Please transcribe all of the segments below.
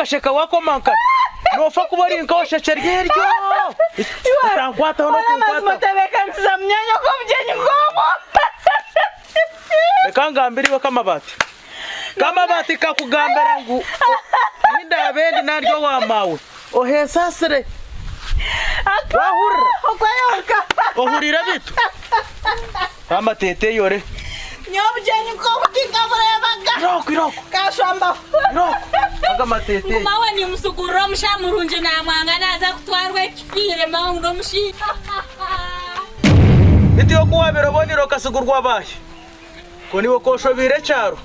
Okasheka wakoma nka noofa kuba ori nka oshekye eryo. Otankwataho n'okunkwataho. Otebeekanisiza munyaanyoko obugyenyi nk'obwo. Reka ngambire iwe Kamabaati. Kamabaati kakugambira ngu ahi ndaabe ndi nari owa maawe ohensaasire. Waahurira? Ohuriire beitu? Amateteeyi ore. Nyowe obugyenyi nk'obu tinkabureebaga. Irooko, irooko. Kashwambaho. Irooko. Aga amateteeyi. Ngu mawe nimusugurira omushaija murungi namwanga naza kutwarwa ekifiire mawe ngu n'omushaija. Beitu iwe ku waabaire oboneire okasigurwa baahi? Ku niiwe okoshobeire ekyaro?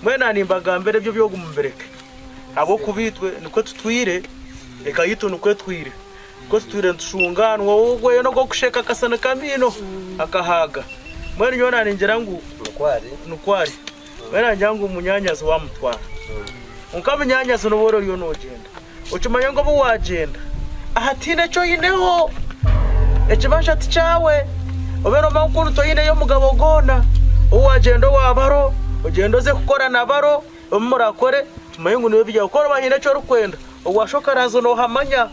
Mbwenu nimbagambira ebyo by'ogu mubireke, ahabw'okuba itwe nikwo tutwire, eka yaitu nikwo etwire. Nikwo tutwire nitushungaanwa, ogwo weena ogw'okusheka akasinika amaino akahaaga. Mbwenu nyowe naningira ngu nikwo ari. Mbwenu naningira ngu munyaanyazi waamutwara. Kwonka munyaanyazi n'obu ori oriyo noogyenda, Okimanye ngu obu waagyenda aha tihaine eki oineho. Ekibanja ti kyawe. Obe noomanya ngu kunu toineyo mugabo gwona. Obu waagyenda owa baro, ogyende oze kukora na baro, obu murakore omanye ngu niiwe byawe. Ku orikuba haine eki orikwenda, owa shokaranzi noohamanya.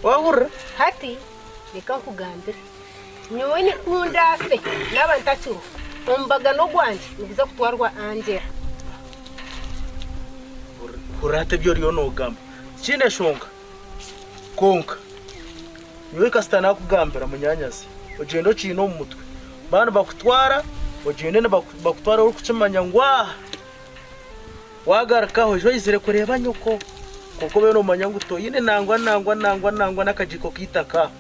Waahurira? Hati reka nkugambire, nyowe ku ndaafe naaba ntakiriho, omubagano gwangye niguza kutwarwa Angela. Hurira hati ebi oriyo noogamba tikiine nshonga, kwonka nyowe kasita naakugambira munyaanyazi, ogyende okiine omu mutwe. Baaba nibakutwara, ogyende nibakutwara orikukimanya ngu aha waagarukaho oije oizire kureeba nyoko, kwonka obe noomanya ngu toine nangwa nangwa nangwa nangwa n'akagiiko k'eitaka aha.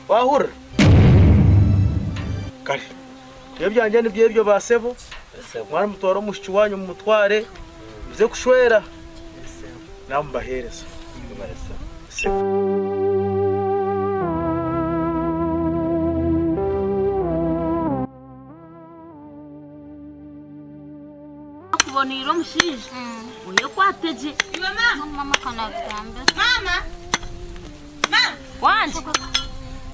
Waahurira? Kare. Ebyangye nibyo ebyo ba sebo, mwaba nimutwara omwishiki wanyu mumutware muze kushwera namubahereza. Sebo. Akuboneire omushaija oyekwate gye. Wangye.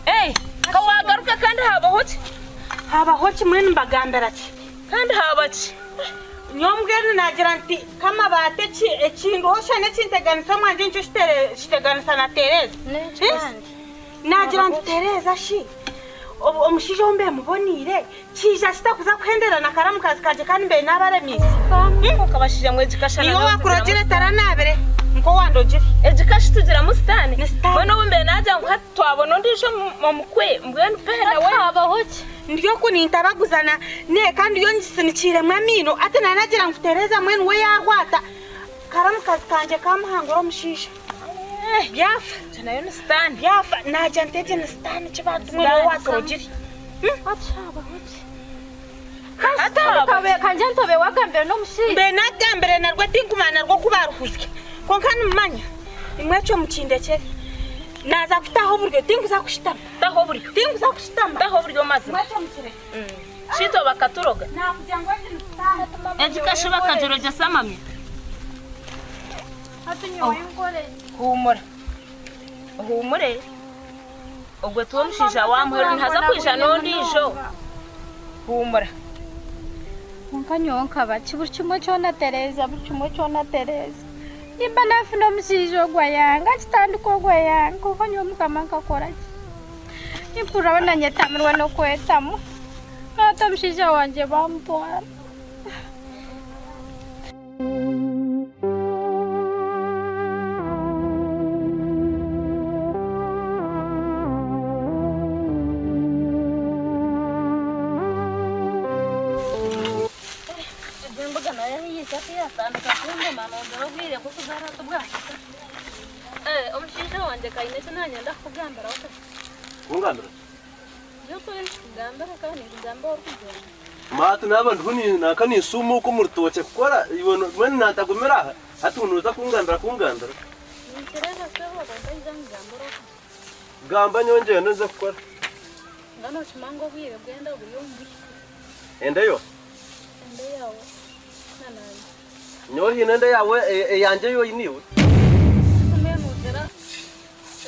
Eh, ka wagaruka kandi habaho ki? Habaho ki mbwenu mbagambira ki? Kandi haba ki? Nyowe mbwenu naagira nti kamabaati eki ekinduho shana ekinteganisa omwangye nikyo kiteganisa na Tereza. Naagira nti Tereza shi omushaija ou mbaire muboneire kiija kita kuza kuhendera na karamukazi kangye kandi mbaire naabaremiise? Iwe owaakurogire taranaabire nk'owandogire. Egi ka shi tugiramu sitaane. Ni sitaane. Mbwenu obu mbaire naagira ngu hati twabona ondiijo omukwe mbwenu pehe nawe. Habaho ki? Ndi oku nintabaguzana n'eka ndiyo ngisinikiiremu amaino hati naanagira ngu Tereza mbwenu we yaarwata karamukazi kangye kaamuhangura omushaija. Byafa. Egyo nayo ni sitaane. Byafa. Naagira nti egi ni sitaane ki baatumwe niwe waaturogire. Hati habaho ki? Kangye ntobe wagambire n'omushaija. Mbe nagambire narwo tinkumanya narwo ku baaruhuzya. Kwonka nimumanya, imwe ekyo mukindekyere. Naaza kutaho oburyo tinkuza kushutama. Taho oburyo. Tinkuza kushutama. Taho oburyo mazima. Imwe ekyo mukirekye. Shi itwe bakaturoga? Naakugira ngu egi ni sitaane. Egi kashi bakagirogyesa amamya? Hati nyowe nkore ki? Huumura. Ohuumure. Ogwo tiwe omushaija wa muheru nihaza kwija n'ondiijo. Huumura. Kwonka nyowe nkaba ki? Buri kimwe kyona Tereza, buri kimwe kyona Tereza. Nimba naafuna omushaija ogwo ayanga, akitandika ogwo ayanga. Kwonka nyowe Mukama nkakora ki? Nimpurira hoona nyetamirwe n'okwetamwa. Hati omushaija wangye baamutwara. Embuga nayo ahu yaija ku yatandika kundema nongyera obwire bw'okuzaara tibwahika. Omushaija wangye ka aine eki nanyenda kukugambiraho kakye. Kungambira ki? Kugambira Hati naaba ndiho nanka ninsuumuuka omu rutookye kukora, iwe mbwenu nantagumira aha, hati nooza kungambira kungambira. Gamba nyowe ngyende nze kukora. Enda yo? Nyowe haine enda yaawe eyangye ei oine iwe?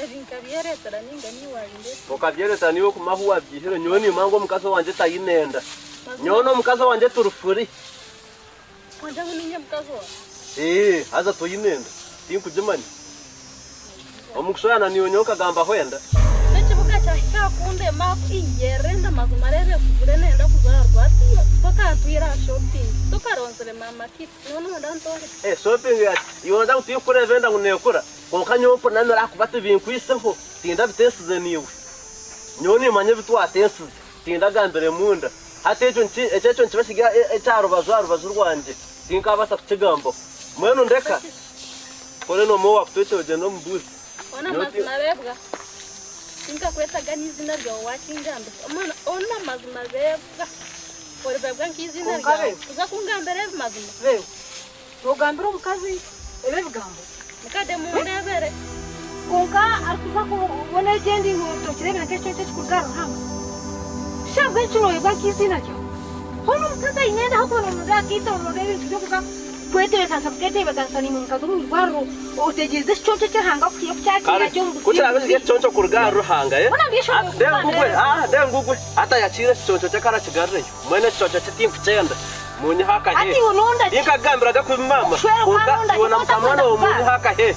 Ebi nkabyereetera nainga niiwe waabindeetera? Okabyereetera niiwe okuma ahu waabyihire. Nyowe nimmanya ngu omukazi owangye taine nda. Nyowe n'omukazi owangye turi free. Kwonka ngu niinye mukazi waawe. Ee, haza toine enda? Tinkugimanya. Omu kushwerana naiwe nyowe okagambaho enda? N'ekibuga kyahika aha kundema iyerere enda mazima reeba ekuzire nenda kuzaarwa hati tokantwire aha shopping tokaronzire maama Kit nyowe nonda ntore. Eh, shopping yaki? Iwe nonda ngu tikukureeba enda ngu nekura? Kwonka nyowe mpunamire ahakuba tibinkwiseho, tindabiteesize naiwe. Nyowe nimanya ebi twateesize, tindagambire munda. Hati ekyo ekyo ekyo nikiba kiri eky'aha rubaju aha rubaju rwangye, tinkaabaasa kukigambaho. Mbwenu ndeka, kore n'omwe owaakutwekire ogyende omubuuze. Ona amazima beebwa, tinkakwetaga n'eiziina ryawe waakingambisa. Omwana, ona amazima beebwa, oribeebwa nk'eiziina Kwonka ryawe, beebwa. kuza kungambira ebi mazima. Beebwa, noogambira omukazi ebi ebigambo? Mukade mundeebere. Kwonka arikuza kubona egyo endi ngu tokireebera nk'ekiconco ekirikuruga ahari Ruhanga. Shi ahabw'enki nooyebwa nk'eiziina ryawe? Hoona omukazi aine enda ahabw'okuba nooronda akaita nooronda ebintu by'okuza kwetebeekanisa bukeetebeekanisa naimwe mukaza omu irwariro otegyereze ekiconco eki Ruhanga akuhaire ku kyakiira Kare, gye omu ku kiraabe kiri businguzi. ekiconco kuruga ahari Ruhanga, eh? Hoona mbwenu Ah, oshemereire de ngugwe, kugambira ah, de ngugwe. Hati ayakiire ekiconco kye karakigarureyo. Mbwenu ekiconco kye tinkukyenda. Muunyihe Hati akahe. iwe nonda ki? Tinkakugambiraga kubi maama, Okushwera kwonka okanonda ki iwe na ku mukamwana otakwenda waawe kuzaara? muunyihe akahe.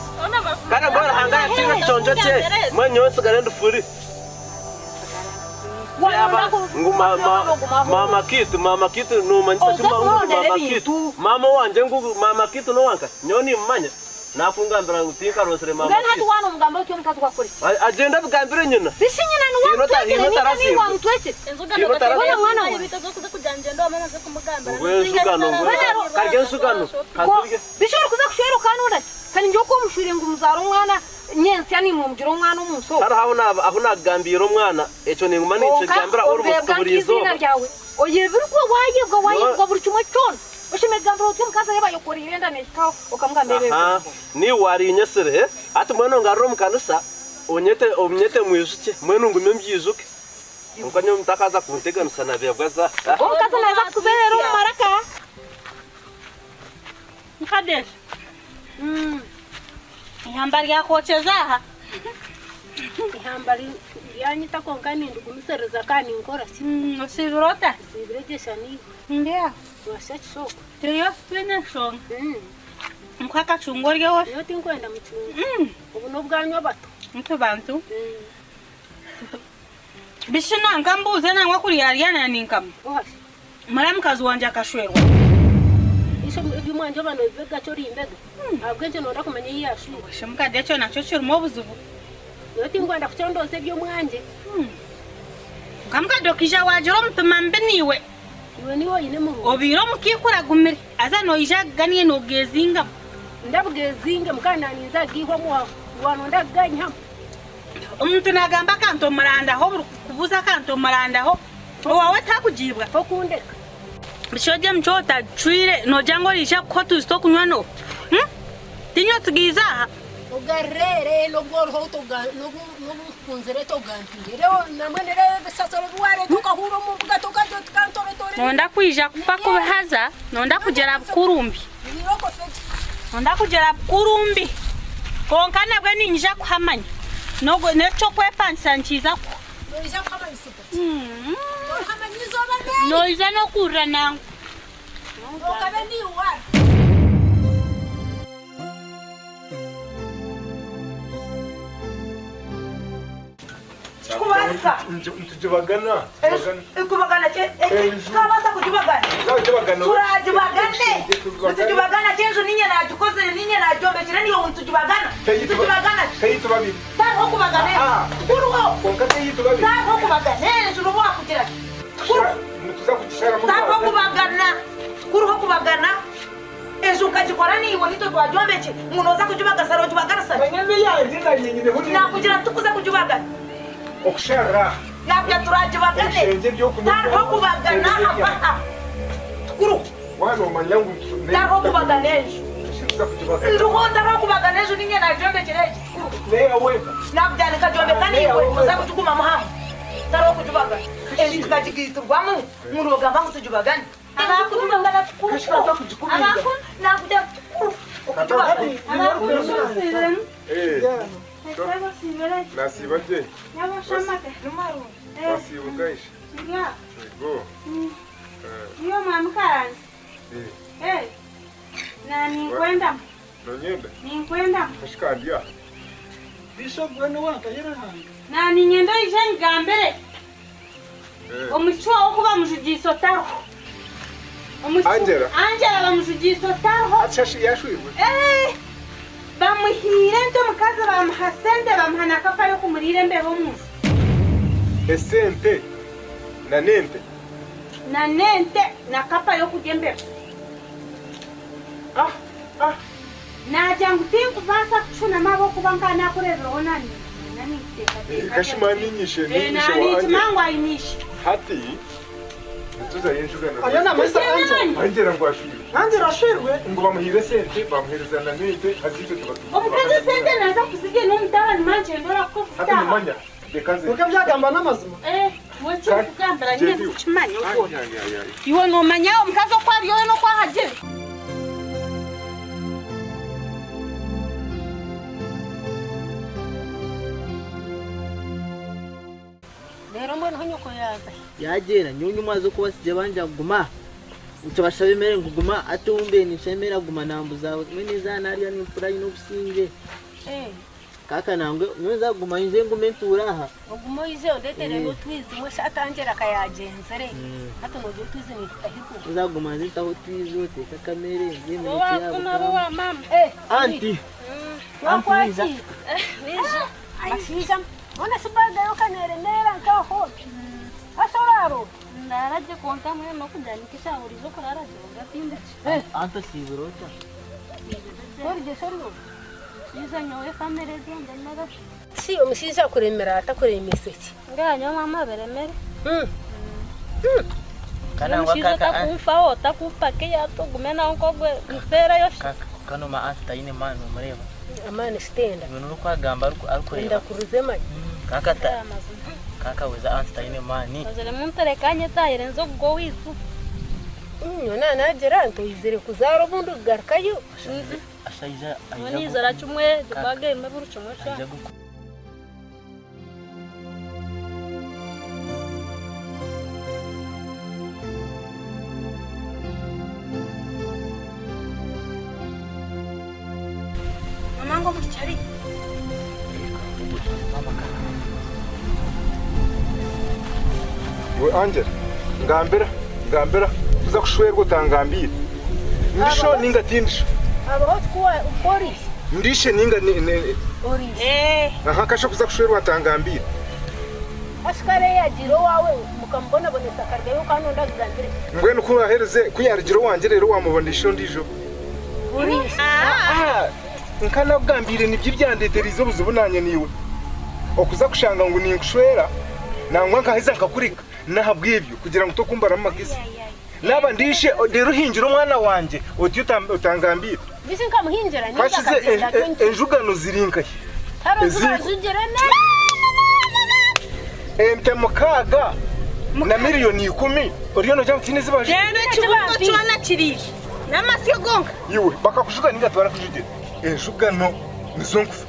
Kare mbwenu Ruhanga ayakiire ekiconco kye, mbwenu nyowe nsigare ndi furi. Waronda Yaaba ngu ma, ma, maama Kiitu, maama Kiitu noomanyisa ki Oze ma, ngu kumurondera maama Kiitu? ebintu. Maama owangye ngu maama Kiitu n'owanka? Nyowe nimmumanya. Naakungambira ngu tinkaroosire maama Mbwenu hati Kiitu. waana omugamba oti omukazi wakora ki? Agyende abigambire nyina. Bishi nyina niwe Haine ota- amutwekire haine ninga niiwe otaraziirwe? amutwekire? Haine otaraziirwe? Wena mwana wawe. Ngu ensugano, ngu karye ensugano, kazirye. Bishi orikuza kushwera okanonda ki? Kandi nyowe ku omushwire ngu muzaare omwana nyentsya niimwe mugire omwana omu nsi omu. Hariho ahu na- ahu naakugambiire omwana, ekyo ninguma Kwonka ninkigambira almost obeebwa buri nk'eiziina izooba. ryawe, oyebirwe, waayebwa, waayebwa Nyowe- buri kimwe kyona. Oshemereire kugambira oti omukazi yaaba ayekoreire enda neehikaho okamugambira ebyo Aha, ebigambo. niiwe wariinyetsire, he? Hati mbwenu ngarure omu kanisa, onyete, onyete mwijukye, mbwenu ngume mbyijuke. Kwonka nyowe mutakaza kunteganisa na beebwa za. Ogwo omukazi naaza kukuzeerera omu maraka. Nkadesh. Ihamba ryakwokyeza aha. Ihamba ryanyita kwonka nindigumisiriza kandi ninkora ki? Osiibire ota? Nsiibire gye shana iwe. Ndi aho. Waashusha kishooko. Turiyo twine enshonga. Nkuhe akacungwa oryeho. Nyowe tinkwenda mucungwa. Obu n'obwanyu abato. Itwe bantu. Bishi nanka mbuuze nangwa kuryarya na ninkamu. Oha shi? Muramukazi wangye akashwerwa. Ishe eby'omwangye oba noobibega ki orimbega? Ahabw'enki nooyenda kumanya ei yaashwirwe? Ishe mukade ekyo nakyo kirimu obuzibu. Nyowe tinkwenda kucondooza eby'omwangye. Nka mukade okaija waagira omutima mubi naiwe. Iwe niiwe oine murungi. Obaire omu kiika oragumire haza noija kuganya noogeezingamu. Ndabugeezingemu kandi naanye ninza kugiihwamu waanonda kuganyihamu. Omuntu naagamba akantu omurandaho buri kukubuuza akantu omurandaho. Owaawe takugiibwa. Tokundeka. Bishi ogye omucwe otacwire noogira ngu oriija kukuha otwizi tw'okunywa no. Tiinye otsigaize aha. Ogarure n'ogu oriho n'ogu nkunzire togampiire. Reero nambwenu reero ebisasiro ebi waareeta okahuura omu mbuga tokarya otikantoretore. Nonda kwija kufa kubi haza nonda kugyera bukurumbi. Nonda kugyera bukurumbi. Kwonka nabwe niinyija kuhamanya. N'eky'okwepangisa nikiija kuhwa. Noija kuhamanyisibwa ki? Orihamanya eizooba n'eri. Noija n'okurira nangwa. Okabe niiwe waara. Kikubaasika. Nitugibagana. Kubagana ki? Tukabaasa kugibagana. Turagibagane. Nitugibagana ki enju ninye nagikozire ninye nagyombekire niiwe ngu nitugibagana. Nitugibagana ki? Teitu babiri. Tariho kubagana enju. Kuriho. Kwonka teitu babiri. Tariho kubagana enju n'obu wakugira ki. Nituza kugisharamu. Tariho kubagana. Kuriho kubagana. Enju nkagikora niiwe nitwe twagyombekire ngu nooza kugibagasara ogibagarisa ki? Manya n'eyangye naanye nyineho n'eyangye. Naakugira nti tukuze kugibagana. Okusharira aha. Naakugira turagibagane. Ebishengye eby'okunywa. Tariho kubagana aha aha. Tukuru. Waaba noomanya ngu. Tariho kubagana enju. Tuza kugibagana. Ndiho tariho kubagana enju niinye naagyombekire egi. Tukuru. N'eyawe wenka. Naakugira nkagyombeka niiwe oza kugigumamu hamwe. Tariho kugibagana. Enju tukagigaitirwamu ngu noogamba ngu tugibagane. Nasiiba gye. Wasiiba okaisha. Yego. Na ninkwenda. Nonyenda? Ninkwenda. Kashika ndi aha. Bishop we n'owankahera hange. Na niinyenda oije ngambire. Omwishiki waawe oku bamujugiise otariho. Omwishiki Angela? Angela bamujugiise otariho. Hati yashwirwe? Eh! Bamuhiire ente omukazi bamuha sente bamuha na kapa y'okumuriira embeba omu nju. Esente na n'ente? Na n'ente na kapa y'okurya embeba. Ah! Ah! Naagira ngu tinkubaasa kucunama ahabw'okuba nkaba naakureebireho na ninkuteekateeka. Kashima niinyishe, Eh, niinyishe wa Angela. Ninkimanya ngu aine ishe. Hati nituzayo enjugano. Ariyo naamanyisa Angela. Angela ngu ashwirwe. Angela ashwirwe? Ngu bamuhaire esente, bamuheereza na n'ente, haza itwe tuba Omukazi esente naaza kuzirya n'omutabani mangye ndora ku Hati okutaha. nimanya, reka nze. Kwonka ebyagamba n'amazima. Eh, iwe eki orikugambira nyine Jeziwe. ndikukimanya Ai, ogwo. ai, ai, ai. Iwe noomanya omukazi oku ariyo n'oku ahagire. Reero mbwenu ho nyoko yaaza hi? Yaagyenda, nyowe nyimwaza oku basigire bangira kuguma aha, nkibashaba emere ngu guma hati ou mbaire ninshaba emere aguma nambuza mbwenu eizooba naarya nimpurira nyine obusingye. Kaaka nangwa nyowe nza kuguma nyije ngume ntuure aha. Ogume oije ondeetere n'otwizi mbwenu shi hati Angela ka yaagyenzire hati noogira otwizi nitutahigwa. Nza kuguma nze ntaho otwizi oteeke akamere ndye eminekye Owa yaabo nabo wa mama. Anti! Anti wiija. Wiija. Bashaija mbwenu shi baaga yo ka neeremeera nk'aho haza oraara ota? Ndaara gye kwonka mbwenu n'okugira nikisha buriijo okuraara gye kwonka tindi gye. Anti osiibire ota? Origye shi ori oha? Mushaija nyowe family ezendemera. Shi omushaija akuremera ata akuremesa ki? Mbwenu nyowe maama biremere. Kana Omushaija kaka otakunfaho otakumpa care ogume nawe nk'ogwe mpeereyo shi. Kaka kano ma anti tayine maani omureba. Amaani shi tenda. Iwe norikwagamba arikureeba. Enda kuruza emanya. Kaka ta kaka weza anti tayine maani. Ozire muntereka nyetahire nze okugwa owaitu. Nyowe nanagira nti oizire kuzaara obundi kugarukayo. Ashaija Nyowe aija nizira kimwe baga erimu buri kimwe aija kyona. Mama ngu omwishiki ari? Iwe Angela, ngambira, ngambira, kuza kushwerwa otangambiire. Ndisho ninga tindisho? Habaho ku oriishe. Ndishe ninga ni, ni, Oriishe. Aha, kasha kuza kushwerwa atangambiire. Hashi kare yagiire owaawe mukamubonabonesa akarugayo kandi ondi akugambire. Mbwenu ku aherize, ku yaarugire owangye reero waamubona ishe ondiijo? Oriishe. Ah, nka nakugambiire nibyo ebyandeetereize obuzibu naanye naiwe. Okuza kushanga ngu ninkushwera, nangwa nkaheza nkakureka n'ahabw'ebyo kugira ngu tokumbaramu magezi. Naaba ndi ishe, reero ohingire omwana wangye otyo otangambiire. Beitu nkamuhingira ninga Kashize akagyenda atyo. enjugano ziri nkahi? Hariho Eziri- ezibajugire Ente mukaaga na miriyoni ikumi oriyo noogira ngu tihaine ezi bajugire? Reero ekibungo kyona kiriire n'amasyo gonka. Iwe bakakujuga ninga tibarakujugire? Enjugano nizo nkufa.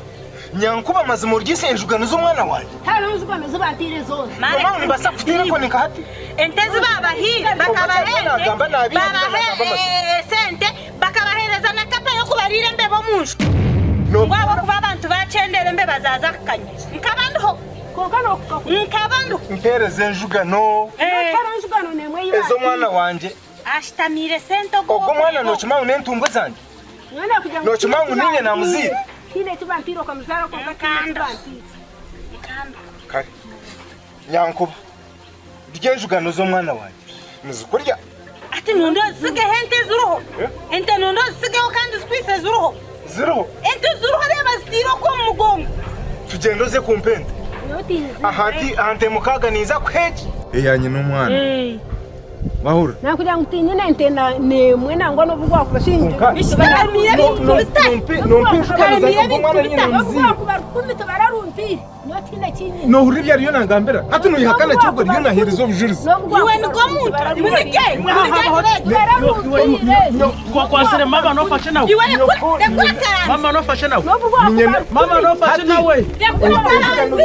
Nyankuba mazima oryise enjugano z'omwana wangye? Hariho enjugano ezi banteire zoona. Mama ngu nimbaasa kukuteera enkoni nka hati? Ente ezi baabahaire bakabaha ente, Nagamba nabi, babaha nagamba amazima. esente, bakabaheereza na kapa y'okubariira embeba omu nju. Ngu ahabw'okuba abantu baakyendera embeba zaaza kukanya. Nkaba ndiho. Nkaba ndiho. Mpeereza enjugano ez'omwana wangye. Ashitamiire esente ogwo Ogwo omwana nookimanya ngu n'entungo zangye? Nookimanya ngu niinye naamuzaire? Kare nyankuba rya enjugano z'omwana wangye nizikurya. Ati nonda ozisigeho ente ziriho. Ente nonda ozisigeho kandi zikwitse ziriho. Ziriho? Ente ziriho reeba zitaire okwo omu mugongo. Tugyende oze kumpa ente. Aha nti aha nte mukaaga ninza kuha egi. Eya nyina omwana. Wahurira? Nakugira ngu tinyine nte n'emwe nangwa n'obu bwakuba N'obu bwakuba tibararumpiire. Nyowe tihaine eki nyine. Noohurira ebi ariyo nangambira? Hati noyehakana ki ogwo ariyo naaheereza obujurizi? Iwe nigwo muntu. Mureke! Twakwasire mama nofashe nawe. Iwe rekura rekura akaranzi. Mama nofashe nawe. Mama nofashe nawe.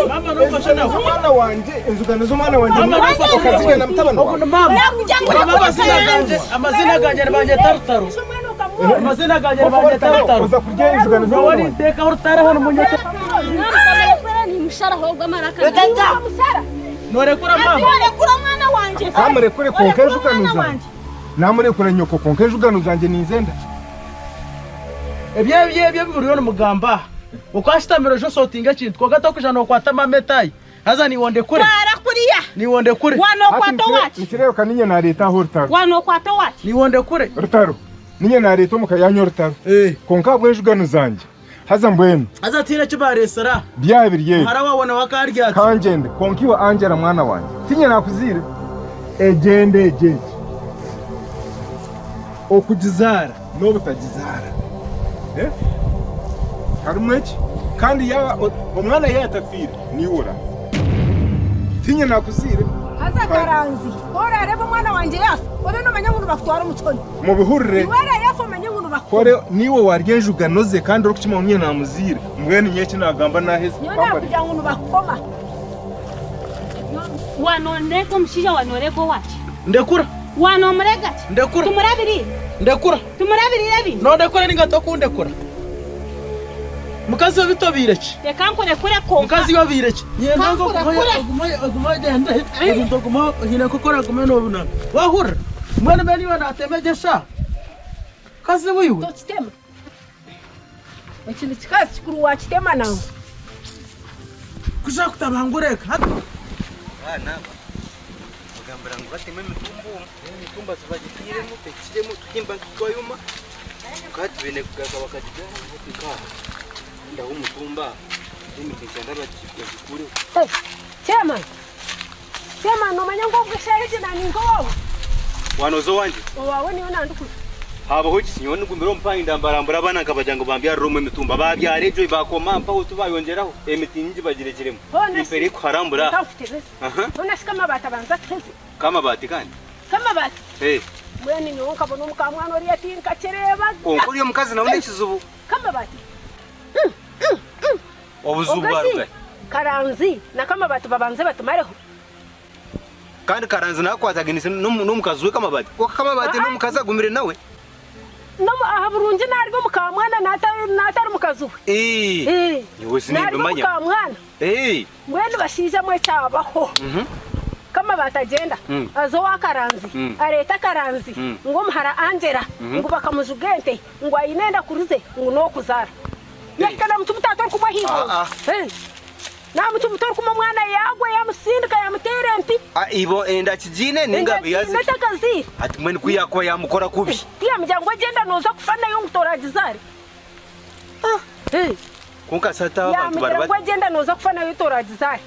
Mama nofashe nawe. Omwana wangye, enzugano z'omwana wangye Mama nofashe okazirya na mutabani wawe. Mama. Nakugira ngu Mama rekura amazina akaranzi. gangye amazina gangye nibanyeta Rutaro. Amazina gangye nibanyeta Rutaro. Oza kurya enjugano Nyowe ninteekaho rutaro hanu munyeta. Nimusharaho ogwo amaraka. Norekura mama. Orekura omwana wangye. Kamurekure konka enjugano zange. Namurekura nyoko konka enjugano zange ninzenda. Ebyo ebyo ebyo buriyo nimugamba aha. Okashutamire oje osotinga ekintu kwonka tokuja nokwata mama etayi. Haza niiwe ondekure. Twara kuriya. Niiwe ondekure. Wanokwata owaki. Nikireebeka ninye nareeta aho orutaro. Wanokwata owaki. Niiwe ondekure. Rutaro. Ninye nareeta omuka yanyu orutaro. Konka ahabw'enjugano zangye. Haza mbwenu. Haza tihaine eki baareetsire aha. Byaba biri ebyo. Muhara waawe nawe akarya ati. Kangyende. Kwonka iwe Angela mwana wangye, tinye naakuzaire. Egyenda egyo egi. Okugizaara n'obutagizaara. Eh? Harimu eki? Kandi yaaba omwana yaaba atafiire, niiwe oraafe. Tinye naakuzaire. Haza Karanzi, ku oraareebe omwana wangye yaafa, obe noomanya ngu nibakutwara omu kihome. Mubihurire. Iwe oraayafa omanye ngu nibakukoma. Kore niiwe waarya enjugano ze kandi orikukimanya ngu niinye naamuzaire. Mbwenu nyowe eki naagamba naaheza. Nyowe naakugira ngu nibakukoma. Wanooreka omushaija wanooreka owaki? Ndekura. Wanoomurega ki? Ndekura. Tumurabirire. Ndekura. Tumurabirire ebintu. Nondekura ninga tokundekura? Mukazi we bitobiire ki? Reka nkurekure kwonka. Mukazi we obiire ki? Nyenda ngu Nkurekure. ogume ogyende ebintu ogume oine nkokora ogume nobinana. Wahurira? Mbwenu mbwenu iwe natema egyo eshaaha? Mukazi we iwe. Tokitema. Eki ni kikazi kikuru wakitema nangwa. Kuza kutabangura eka. Abaana aba bagambira ngu bateme emitumba omu, emitumba tibagitiiremu tekiremu tuhimba nk'etwayoma kandi twine kugaruka bakagigara hati nk'aha ndaho omutumba emiti nkyenda bagikureho. Chairman, Chairman nomanya ngu obwo eshaaha egi naanye ndi owaawe? Waanoza owangye? Owaawe niyo nandikuza. Haabaho ki? Nyowe nigumire omu paani ndambarambura abaana nkabagira ngu bambyarire omu emitumba. Baabyara egyo baakoma mpaho tibaayongyeraho. Emiti nyingi bagirekiremu. Hoona shi Empeera ekuharambura. reka nkutebeze. Aha. Hoona shi k'amabaati abanze atuheze. K'amabaati kandi? K'amabaati? Ee. Mbwenu nyowe nkabona omukaamwana oriya tinkakireebaga. Kwonka oriya omukazi nawe n'ekizibu. K'amabaati? Obuzibu Obwo shi bwarugahi? Karanzi na Kamabaati babanze batumareho? Kandi Karanzi nakwataganise n'omukazi we Kamabaati. Kwonka Kamabaati n'omukazi agumire nawe. Aha burungi naarya omukaamwana naatari mukazi we. Ee, nyowe Naarya sinimbimanya. omukaamwana. Ee. Mbwenu bashaija mwe kyabaho. Kamabaati agyenda aza owa Karanzi areeta Karanzi ngu omuhara Angela ngu bakamujuga ente ngu aine enda kurize ngu n'okuzaara. Yahika namucumita ati orikumwa ahaiguru. Namucumita orikumwa omwana yaagwa yamusindika yamuteera empi. Ibo enda akigiine ninga Enda agiine atakaziire. Ati mbwenu ku yaakuba yaamukora kubi. Tiyamugira ngu ogyenda nooza kufa nayo ngu toragizaare. Kwonka shi hati aba abantu bari Yamugira ngu bata? ogyenda nooza kufa nayo toragizaare.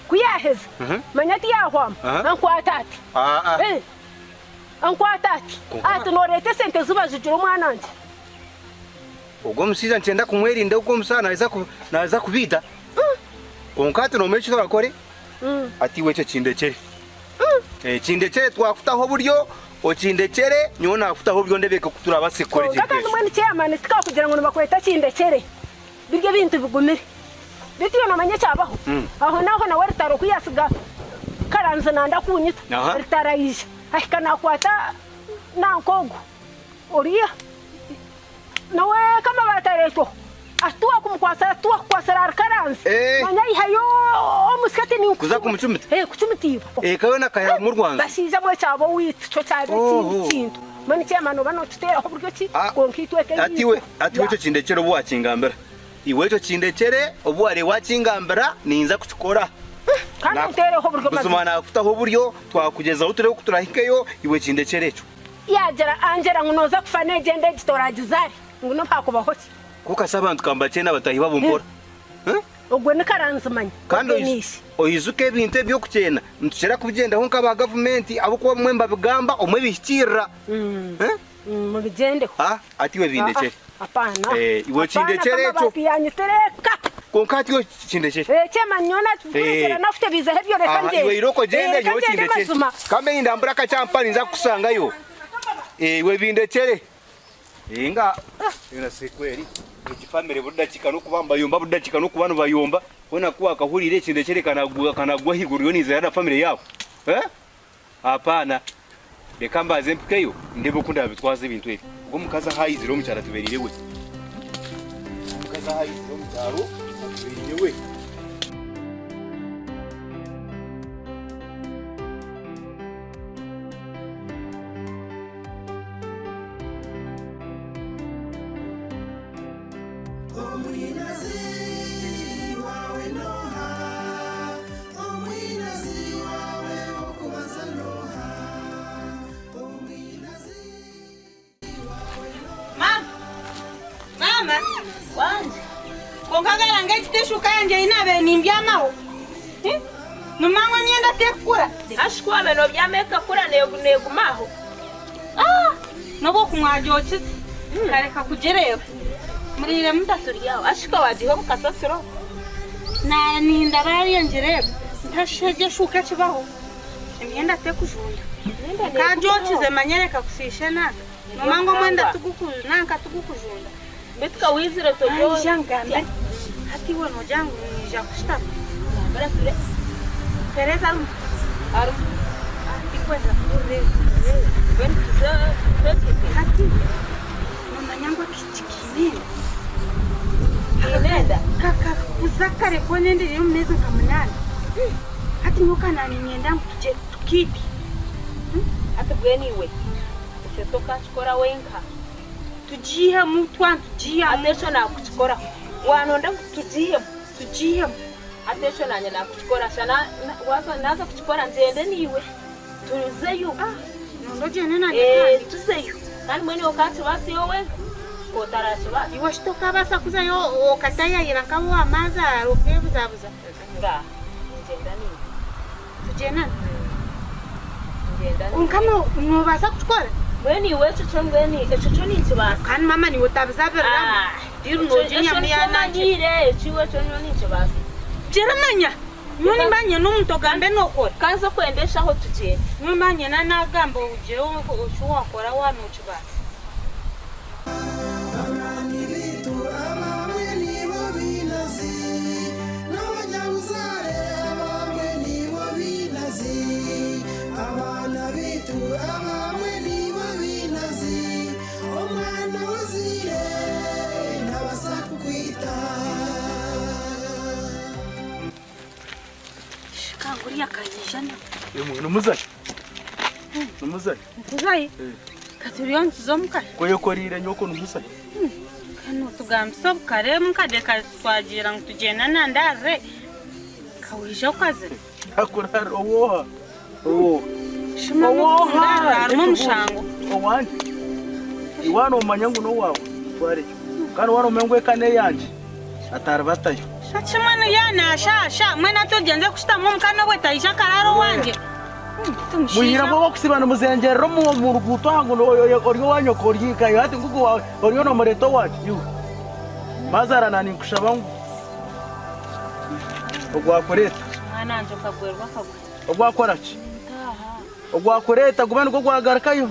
Ku yaaheza manya tiyahwama ankwata ati. Ankwata ati. Ati nooreeta esente ezi bajugire omwana wangye. Ogwo omushaija nikyenda kumwerinda ogwo omushaija naaza naaza kubiita. Kwonka hati noomanya eki turakore? Hati iwe ekyo kindekyere. Kindekyere twakutaho oburyo, okindekyere nyowe naakutaho oburyo ndeebe oku turabaase kukora Kwonka ekintu kandi ekyo. mbwenu chairman tikakugira ngu nibakweta kindekere. Biri ebintu bigumire. Beitu iwe noomanya ekyabaho? Ahonaaho nawe Rutaro ku yaatsiga Karanzi nanda kunyita, Rutaro aija ahika naakwata nanka ogwo oriya. Nawe kamabaati areetwaho atuha kumukwasira atuha kukwasira ahari Karanzi manya aihayo omusyo ati Kuza kumucumita? Eh, kucumita iba. Eka yoona akaihamu orwanju? Bashaija mwe kyaba owaitu kyo kyaba ekindi kintu. Mbwenu chairman oba notuteeraho buryo ki kwonka itwe eka Ati iwe, ati iwe ekyo kindekyere obu wakingambira. Iwe ekyo kindekyere obu wareeba wakingambira ninza kukikora. Kandi onteereho oburyo Buzima mazima. nakutaho oburyo twakugyezaho tureebe oku turahikeyo iwe kindekyere ekyo. Yaagira Angela ngu nooza kufa n'egyenda egi toraagizaare, ngu n'obu haakubaho ki. Kwonka shi abantu ka nibakyenda bataahi baabo mpora. Ogwo ni karanzimanya, Kandi ogwo niishe. oijuke ebintu eby'okukyena nitukira kubigyendaho nk'aba gavumenti ahabw'okuba obumwe nibabigamba obumwe bihikiirira. Mubigyendeho. Hati iwe bindekyere. Apaana. Iwe kindekyere ekyo. Apaana, yanyitira eka. Kwonka hati iwe kindekyere. Chairman nyowe nakukurekyera nakutebiizeho ebyo reka ngyende. Iwe irooko ogyende nyowe kindekyere. Ka mbe nindambura akachampa ninza kukushangayo. Iwe bindekyere. Nga yoona shi kweri egi famire buri dakiika n'okuba nibayomba buri dakiika n'okuba nibayomba hoona ku waakahuriire kindekyere kanagwa ahaiguru yoona eiziina rya famire yaabo. Apaana. Reka mbanze mpikeyo ndebe oku ndabitwaza ebintu ebi. Ogwo omukazi ahu aizire omu kyaro atubereire we. Omukazi ahu aizire omu kyaro atubereire we. Mama! Mama! Wange! Kwonka garanga egi t'eshuuka yangye ei naabaire nimbyamaho. Nomanya emyenda tekukura. Hashi ku waabaire nobyama ekakura neeguma aho. N'obu okumwagyokize nkareka kugireeba. Muriire muta? Turi aho. Hashi ka waagiiha omu kasasiro? Naaninda baariyo ngireeba. Nti egi eshuuka ekibaho. Emyenda tekujunda. Nkagyokize manya reka kusiisha enanka. Nomanya omwenda nanka tigukujunda. Beitu ka waizire toryotsya. Aija ngambe. Hati iwe noogira ngu niinyija kushutama? Ngambira ture. Tereza arimu? Arimu. Tindikwenda kuhurira ebyo. Mbwenu tuze twetwike. Hati noomanya ngu akaishiki kaine enda? Kaine enda? Kakakuza kare koona enda eri omu meezi nka munaana. Hati nyowe ka naaniinyenda ngu tugye tukiite. Hati mbwenu iwe ekyo tokakikora wenka. Tugiihemu twaba nitugiihamu. Hati ekyo naakukikoraho. Waanonda ngu tugiihemu, tugiihemu. Hati ekyo naanye naakukikora. Shana naaza kukikora ngyende naiwe tuzeyo. Nonda ogyende naanye kandi. Tuzeyo. Kandi mbwenu iwe okaakibaasa iwe wenka? K'otarakibaasa. Iwe shi tokaabaasa kuzayo okatayayira nk'abu owamaazaara okeebuzabuza? Ngaaha, ningyenda naiwe. Tugyendane? Kwonka noobaasa kukikora? Mbwenu iwe ekyo kyo mbwenu ekyo kyo ninkibaasa. Kandi maama niiwe otabizabiriramu. Reero noogira Ekyo enyamu nikyo ya nangye. manyiire ekyo iwe ekyo nyowe ninkibaasa. Gira manya! Nyowe nimba nyine omuntu ogambe nookora. Ka nze kwenda enshaho tugyende. Nyowe nimba nyine naagamba ogire eki waakora waaba nookibaasa. Nimuzai? Nimuzai? Nituzayo. Ka turiyo nituza omuka. Ku oyekoreire nyoko nimuzai? Ka notugambisa obukare mukade ka twagira ngu tugyenda na ndarire. Ka waija okazire. Akurara owooha? Owooha? Shuma Owooha? harimu omushango. Owangye. Iwe waaba nomanya ngu n'owaawe, twareyo. Kandi waaba nomanya ngu eka n'eyangye, ataribatayo. Hati mbwenu yaaba naashaasha, mbwenu hati ogyenze kushutama omuka n'obwe taija akaraara owangye. Muhira bwo kusiba nimuzengerera omu ruguuto aha ngu ori owa nyoko ori nkayo hati ngugu oriyo nomureeta owangye iwe. Mazara na ninkushaba ngu ogwakureeta. Mwana wangye okagwerwa akagwe. Ogwakora ki? Ogwakureeta gube nigwo gwagarukayo.